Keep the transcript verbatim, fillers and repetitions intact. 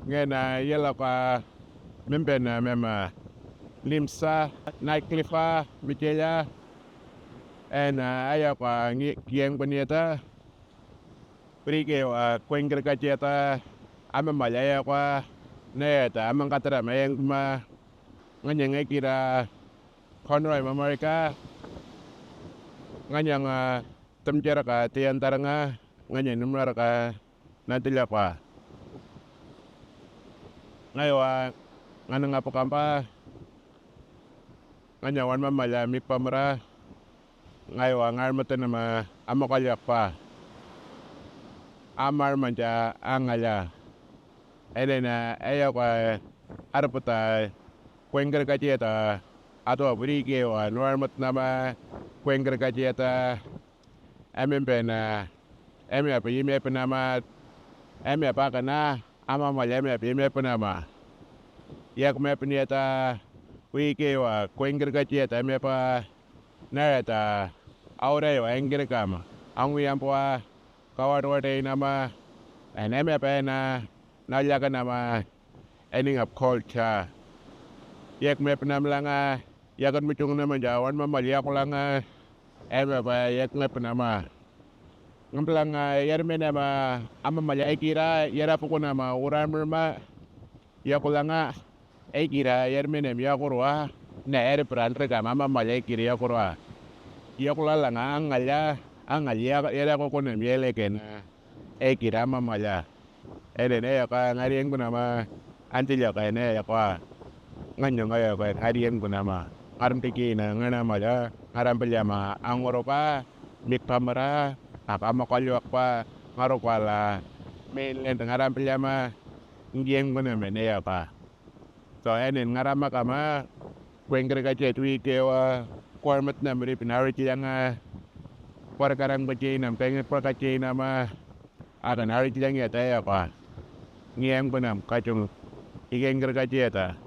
Ngena yelakwa mimben na mema limsa nightcliffa michela. Ena ayakwa ngi kieng benieta. Prike wa kwengker kacheta ama malaya kwa neta ama katara mayeng ma nganyang ekira Conroy Mamarika. Nganyang temjer ka tiantar nga nganyang numar ka nantilakwa. Ngaiwa nganang apakampa nganyang wan mamala mikpamra. Ngaiwa ngar matanama amakalakpa amar manja angala. Elena ayakwa arpata kwengker kacheta ato prike wa nuar matnama kwengker kacheta. Emem pena eme apa yime penama eme apa kana ama mal eme apa yime penama. Yak me penieta wike wa kwengker kacheta eme apa narata aure wa engker kama angwi ampwa kawat wate nama. Ene me pena na laka nama ending up culture. Yek me penam langa yakan muchung nama jawan ma maliak langa. Eme pa yek me penama ngamplanga yar me nama ama malia ekira yara pukunama uran merma. Yakulanga ekira yar menem yakurwa na er pran rekam ama mala ekira yakurwa. Yakulalanga angalya angalya yara kokonem yelekena ekira ama mala. Ene ne yaka ngarieng kunama antil yaka ne yakwa. Nganyang ayaka ngarieng kunama ngaram tiki na ngana mala ngaram pelyama angoropa mikpamara akama kalyakpa ngarokwala. Mainland ngaram pelyama ngieng kunama ne yaka. So enen ngarama kama kwengker kachet wike wa kwarmat namri pinari chiyanga kwarkarang bache nam pengit kwa kache nama akan hari chiyang ya taya kwa ngiang penam kachung ikengker kacheta.